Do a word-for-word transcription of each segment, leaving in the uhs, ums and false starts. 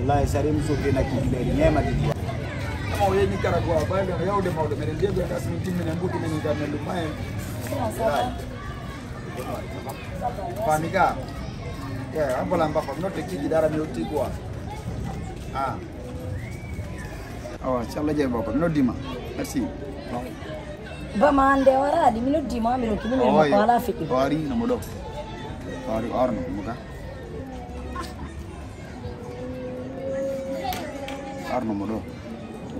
Wallahi, sare muso ke na ki beri nyema di dua. Ama o yeni kara kwa, ba le yau de maude mene, dia de kasi mtimi ne mbuti ne ngane lumaye. Fami ka. Ya, ambo la mbapa, no te kiji dara mi uti kwa. Ah. Awa, inshallah je boko, no dima. Merci. Ba ma ande wara di mi no dima mi ro kini mi ko ala fiki. Wari na modo. Wari arno muka. Arno mo ɗo.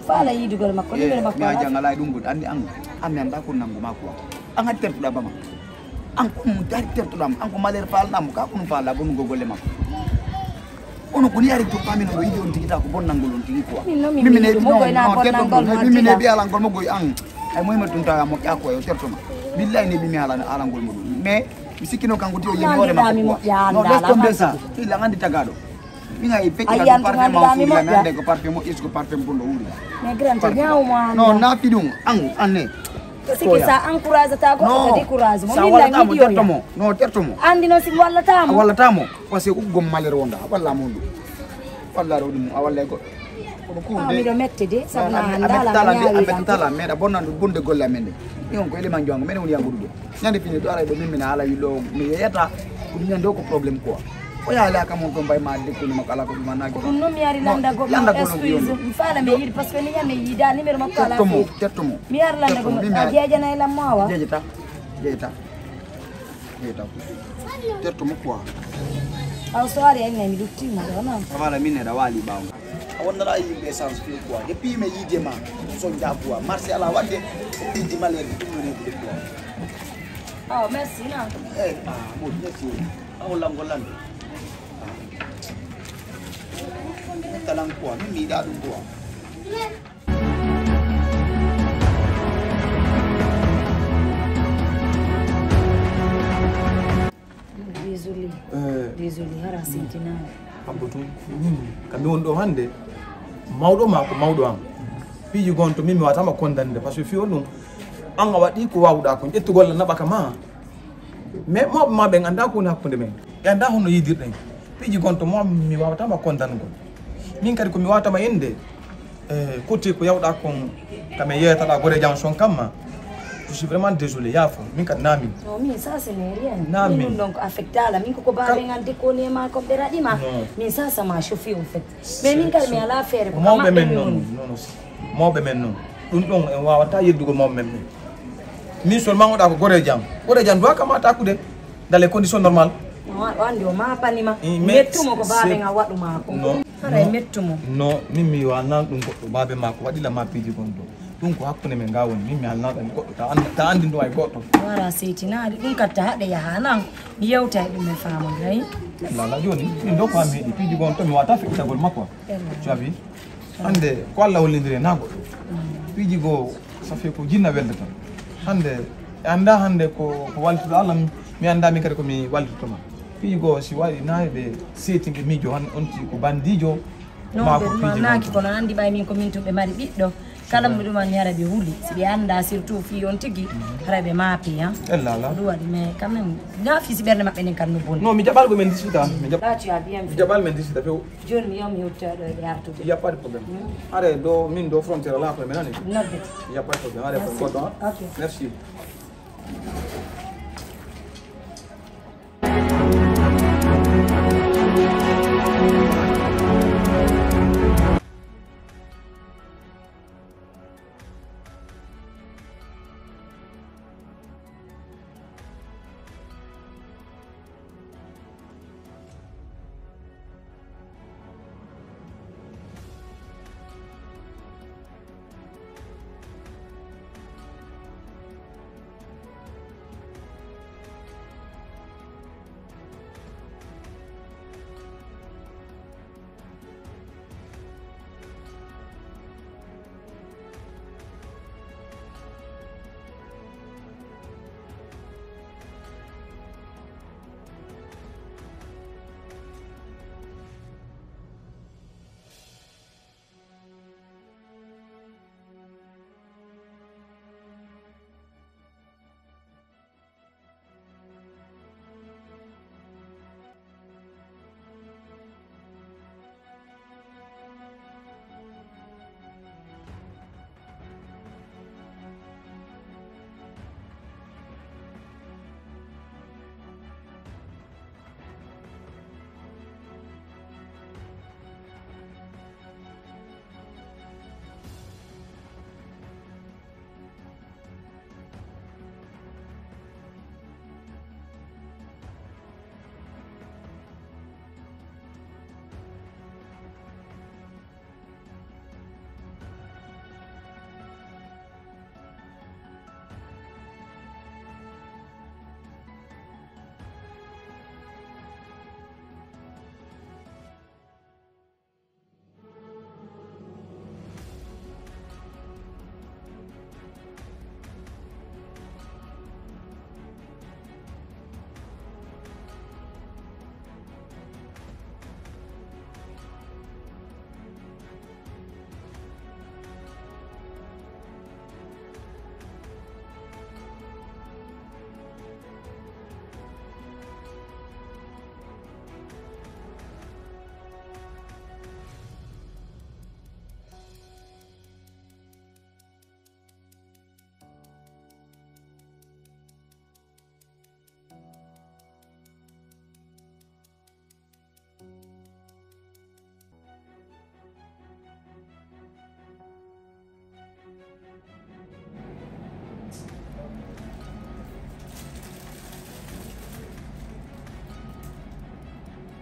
Faala yiidugol makko ni mbiɗa makko. Mi a jangala e ɗum goɗi anndi an an mi annda ko nanngu ma quoi. An hade tertuɗa bama. An ko mo dari tertuɗa mo an ko malere faalɗa mo ka ko ɗum faalɗa bonugol golle makko. Kono ko ni ari to pamino ɗo yiɗi on tigi ta ko bonnangol on tigi quoi. Min no min yiɗi mo goy na bonnangol mo tigi. Min ne ɓiyalangol mo goy an. Ay moyma ɗum tawa mo ƴakko e o tertoma. Billahi ne ɓimi ala alangol mo ɗum mais mi sikkino kanko ti o yemi hoore makko quoi. Non laisse tomber ça. Illa an anndi tagaɗo. Min ay feccata ko parfum ma suuɗa mi annde ko parfum moƴƴi ko parfum bonɗo wuuri. Mais grand ñaw ma. Non nafi ɗum an anne. Siki sa encourage ta ko ko décourage mo min la mi diyo. No terto mo. No terto mo. Andi non si wallata mo. Wallata mo. Parce que uggom malere wonda walla mo ndu. Walla ro ɗum a walla ko. Kono ko de. Miɗo mette de sabu na andala mi ñaawi lan. Tala meɗa bonnandu bonde golle amen de. Ni on ko élément jongo men woni yangudu de. Ñande fini ɗo ara ɗo min min haala yiɗo mi yeyata ko ɗum ñande o ko problème quoi. O yaali a kam on to mbay ma dekkuni makko ala ko ɗum a naaki. Ko ɗum noon mi ari landa goɗɗo excuse mi faala mi yiɗi parce que ni ñande yiida numéro makko ala fii. Terto mo. Mi ari landa goɗɗo a jeejana e lammo awa. Jeejata jeejata jeejata. Terto mo quoi. Aw so ari en mi lutti mo ɗo non. Wala min ne da wali bawo. A wonnata yimɓe essence fi quoi depuis mi yiide ma. So jabuwa marché ala wadde. Ɗiɗi malere ɗum ne quoi. Oh, merci, non? Eh, ah, bon, merci. Ah, on l'a, on l'a. Talan quoi, min mi yiɗa ɗum quoi. Désolé. Eh. Désolé, hara sentinaa. Abbo tun. Kam mi won ɗo hannde. Mawɗo ma ko mawɗo am. Piiji gon to min mi watama kondande parce que fi on ɗum. An a waɗi ko wawɗa kon ƴettugol naɓa ka ma. Mais mawɓe ma ɓen annda ko woni hakkunde men. Ɓe annda honno yidirɗen. Piiji gon to mo mi wawatama kondangol. Min kadi ko mi wawatama inde. Eh, koti ko yawɗa kon kame yeyataɗa gore jam son kamma. Je suis vraiment désolé, yafo. Min kadi namin. Non, min ça c'est ne rien. Namin. Min donc affecté ala min ko ko babe ngam déconné ma ko ɓe raɗima. Min ça ça m'a chauffé au fait. Mais min kadi mi ala feere ko mawɓe men non. Non non. Mawɓe men non. Ɗum ɗon en wawata yeddugo mawɓe men ɓen. Min seulement ngoɗa ko goreejo am. Goreejo am doit kamata kude dans les conditions normales. Wandi o mapanima mettumo ko baɓe ga waɗuma ko. Haray mettumo. No min mi wannan ɗum goɗɗo babe ma ko waɗila ma piiji gonɗo. Ɗum ko hakkunde men ga woni min mi halna ɗum goɗɗo ta andi ɗum ay goɗɗo. Wara seytinaɗi ɗum katta haɗe yaha nan mi yewta e ɗum e famon hay. Lala joni min do ko am heɗi piiji gon to mi wata feƴƴitagol makko. Tu as vu? Hannde ko Allah hollindiri e naa goɗɗo. Piiji goo ça fait ko jinna weldata. Hannde e annda hannde ko ko wallituɗo Allah mi annda min kadi ko mi wallitotoma. Piiji goo si waɗi naa ɓe seetinɓe miijo han on ti ko bandiijo. Non ɓe ɗum annaaki kono anndi ɓay min ko min tun ɓe mari ɓiɗɗo kala mo ɗum anni hara ɓe huli si ɓe annda surtout fii on tigi hara ɓe maapi han. Ella ala. Ɗum waɗi mais quand même naa fii si ɓernde maɓɓe nden kan no boni. Non mi jaɓal ko men discuta mi jaɓal. Là tu as bien fait. Mi jaɓal men discuta few. Jooni mi yaw mi yewtitoya ɗo e ɓe artuɓe. Il n'y a pas de problème. Are ɗo min ɗo frontière ala problème nani. Noddete. Il n'y a pas de problème. Are goɗɗo. Ok. Merci.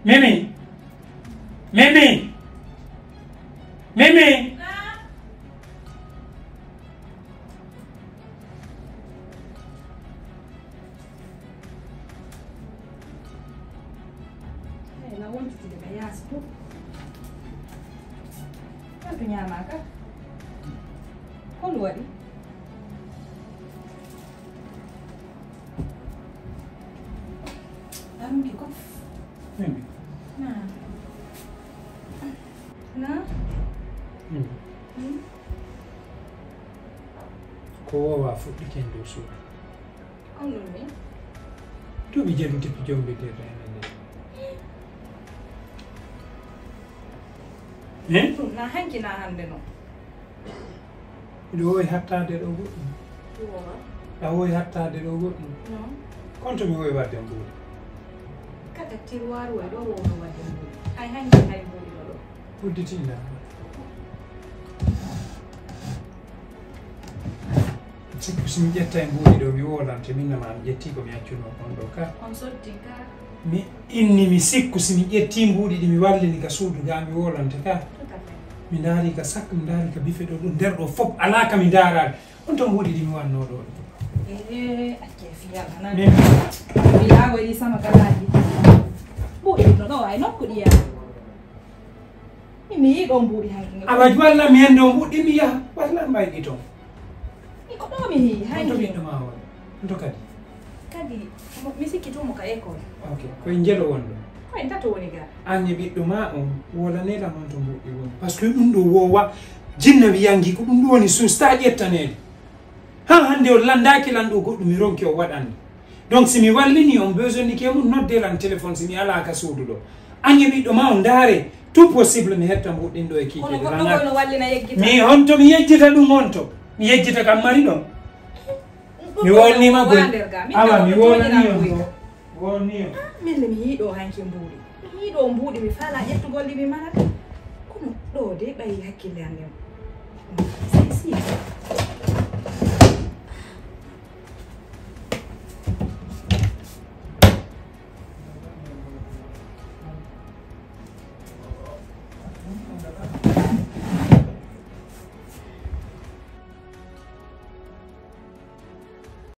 Mimi! Mimi! Mimi! Ey, na wontitude ka yaasi fof. Kanto ñaama ka. Ko ɗum waɗi? Arunki ko? Mimi. Na. Na. Mimi. Hmm? Ko wowa fuɗɗike e dow suudu. On ɗum ni? Duuɓi jeɗɗi teppi jommbindirɗe enen ɗe. Hein? Ɗum na hanki na hannde noon. Miɗo wowi hattaade ɗo goɗɗum. Ɗum wona? Aɗa wowi hattaade ɗo goɗɗum. Non. Kono to mi wowi waɗde mbuuɗi. Kaka tiroir woy ɗo wowno waɗde mbuuɗi. Hay hanki hay mbuuɗi ɗo ɗo. Udditinɗa. Sikku si mi ƴetta e mbuuɗi ɗo, mi wolante, min nama mi ƴetti ko mi accunoo kon ɗo ka. On sotti ka. Mi inni mi sikku si mi ƴetti mbuuɗi ɗi mi wallini ka suudu ga, mi wolante ka. Tout à fait. Mi ndaari ka sak, mi ndaari ka bife ɗo, ɗum nder ɗo fof alaa ka mi ndaaraade. On to mbuuɗi ɗi mi wannoo ɗo. Eh, acce fiyal hana. Min. Mi laawoyi sama kalaaji. Mbuuɗi ɗo ɗo ay nokku ɗiya. Mi, mi yiɗo mbuuɗi hanki. Awa walla mi hendo mbuuɗi mi yaha, walla mbayɗi toon. Mi ko ɗo mi yiyi, on to hanki. Ɓiɗɗo ma o, on to kadi. Kadi, mo, mi sikki to mo ka école. Ok, koye njelo wonɗo. Koye tato woni ga. An e ɓiɗɗo ma on, wolane lan on to mbuuɗi woni. Parce que ɗum ɗo wowa, jinna wiyangi, ko ɗum ɗo woni suusta ƴettaneede. Haa hannde on lanndaaki lan ɗo goɗɗum mi ronki on waɗande. Donc si mi wallini on, besoin ni ke mum, nodde lan téléphone si mi alaa ka suudu ɗo. An e ɓiɗɗo ma on ndaare, tout possible mi hetta mbuuɗin ɗo e kiikiiɗe. Kono goɗɗo lan ko no wallina yeggita. Mi on to mi yejjita ɗum on to. Mi yejjita kam mari ɗon. Mi wonnima goy. Awa, mi wonnani on ɗo. Wonni on. Ah, min de mi yiɗo hanki mbuuɗi. Mi yiɗo mbuuɗi, mi faala ƴettugol ɗi mi marata. Kono ɗo de ɓayi hakkille an ɗen. Si, si.